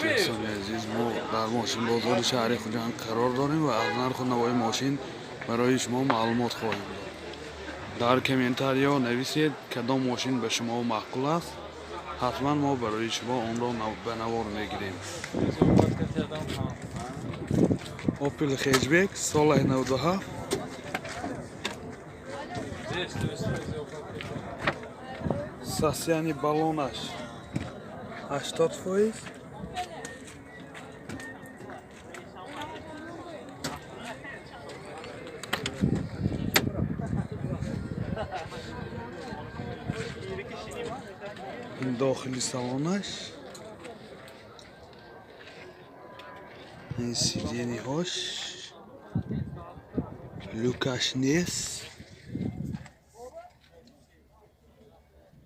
Дӯстони азиз, мо дар мошинбозори шаҳри Хуҷанд қарор дорем ва аз нарху навои мошин барои шумо маълумот хоҳем дод. Дар комментариё нависед, кадом мошин ба шумо маъқул аст. Ҳатман мо барои шумо онро ба навор мегирем. Opel Hatchback соли 97, состояние баллонаш 80%. Ин дохили салонаш, ин сиденье ҳош, люкаш нест,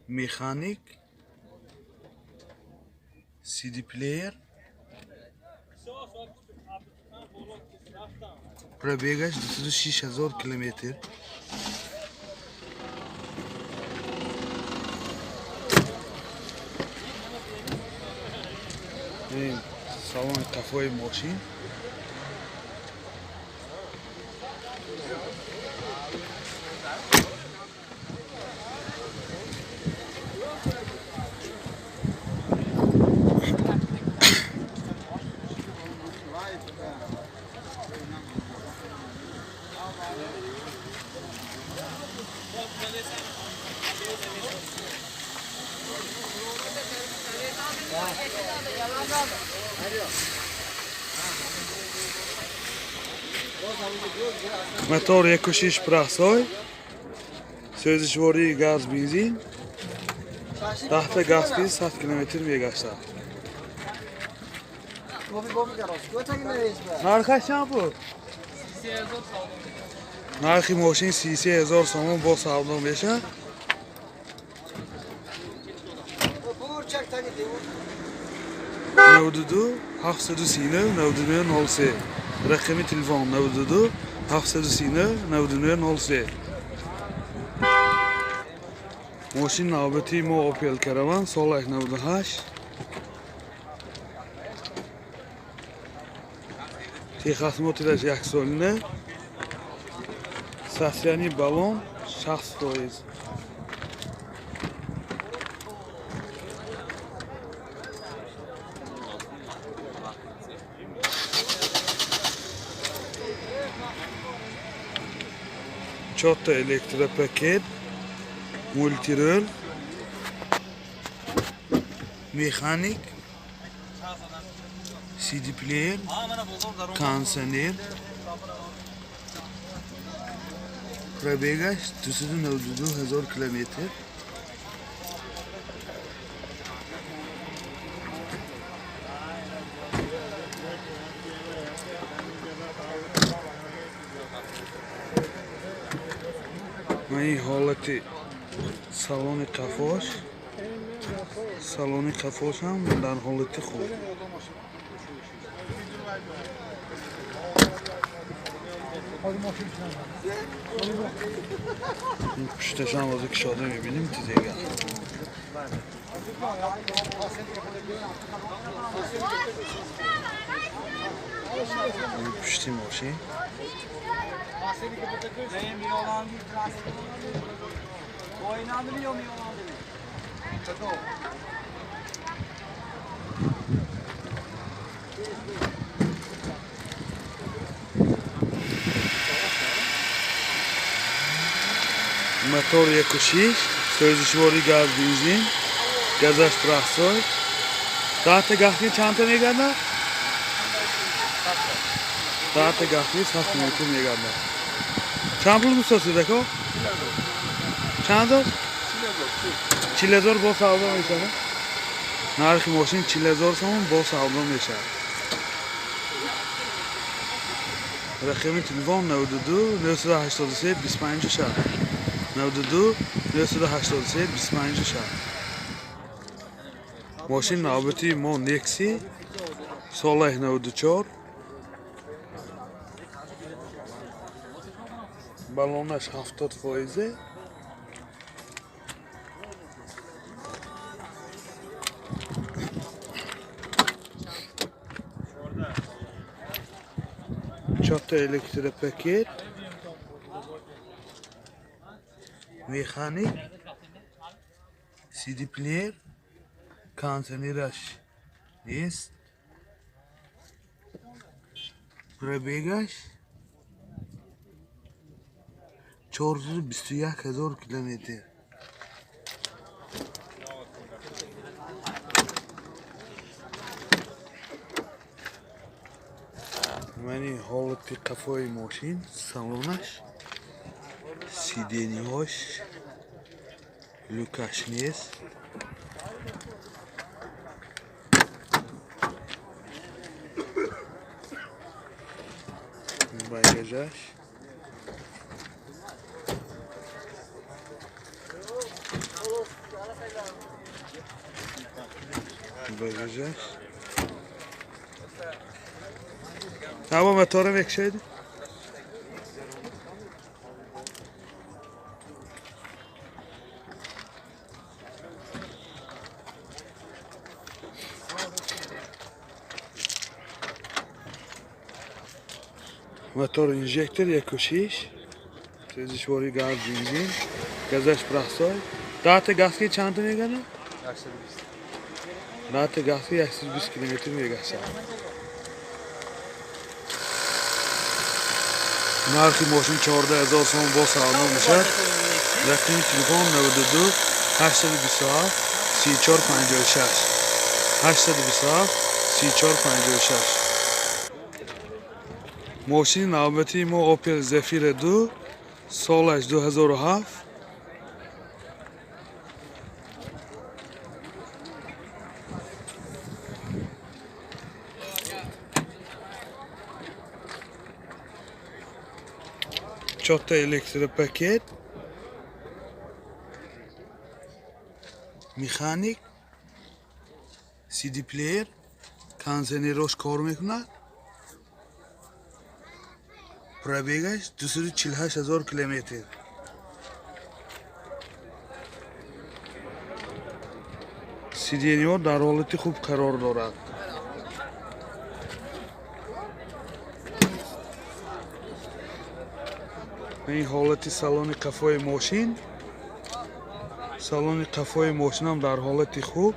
механик, CD плеер, пробег аш 206 000 километр. Ин салони қафои мошин. Мотор 1,6 простой, сӯзишвории газ, бензин, 10-та газ ки 100 километр мегаштад. Нархаш чанд буд? Нархи мошин 33 000 сомон, бо савдо мешавад. 92 739 99 03 рақами телефон, 92 739 99 03. Мошин навбатии мо Opel Caravan, соли 98, техосмотр аш яксолина, состояние баллон 60%. Чорта электропакет, мультирул, механик, CD плеер, кондиционер, пробег аш 292 ҳазор километр. Ва ин ҳолати салони қафош. Салони қафошам дар ҳолати хуб. Ин пушташам ҳозир кушода мебинем тизега. Ин пушти мошин. Мотор 1,6, сӯзишвори газ, бензин, газаш простой. 10-та гахти чандта мегардад? 10-та гахти 100 километр мегардад. Чанд пул гуфтосед, ако? Чанд ҳазор? 40 000, бо савдо мешавад. Нархи мошин 40 000 сомон, бо савдо мешавад. Рақами телефон 92 983 25 6, 92 983 25 6. Мошин навбатии мо Некси, соли 94, баллонаш 70 фоизе. Чорта электропакет, механик, CD плеер, кондиционераш нест, пробегаш 421 ҳазор километр. Мани ҳолати қафои мошин, салонаш, сидениҳош, люкаш нест. Багажаш. Багажаш. Ҳаво мотора мекушоед? Мотор инжектор 1.6, сӯзишвори газ, бензин, газаш простой. Дата газки чанд мегана? 120. Дата газки 120 километр мегашад. Нархи мошин 14 000 сом бо савдо мешавад. Рақами телефон 92 827 34 56 827 34 56. Мошини навбатии мо Opel Zafira 2, солаш 2007. Чорта электропакет, механик, CD плеер, кондиционерош кор мекунад. Пробегаш 248 ҳазор километр. Сидениҳо дар ҳолати хуб қарор дорад. Ин ҳолати салони қафои мошин. Салони қафои мошинам дар ҳолати хуб.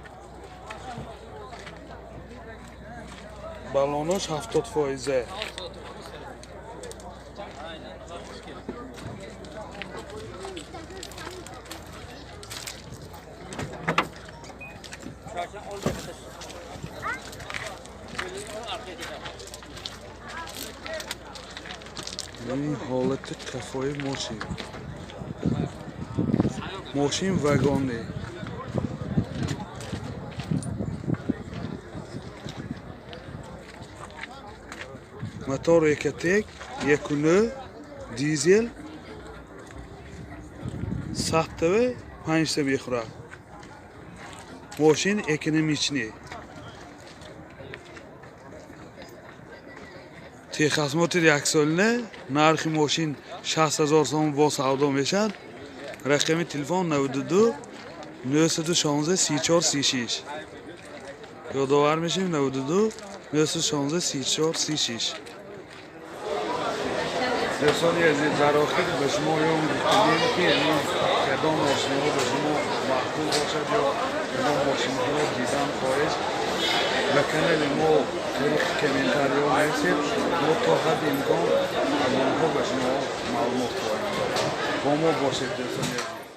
Балонош 70%. Ин ҳолати қафои мошин. Мошин вагонӣ. Мотор Экотек 1.9 дизел, 100 5 мехӯрад. Мошин экономичный. Техосмотр яксолина, нархи мошин 60 000 сом бо савдо мешавад. Рақами телефон 92 916 34 36. Ёдовар мешавем 92 916 34 36. Дӯстони азиз, дар охир ба шумо ём гуфтагем, ки кадом мошинҳо ба шумо маъқул бошад ё кадом мошинҳоро дидан хоҳед, ба канали мо тариқи комментариҳо нависед. Мо то ҳадди имкон аз онҳо ба шумо маълумот хоҳем дод. Бо мо бошед, дӯстони азиз.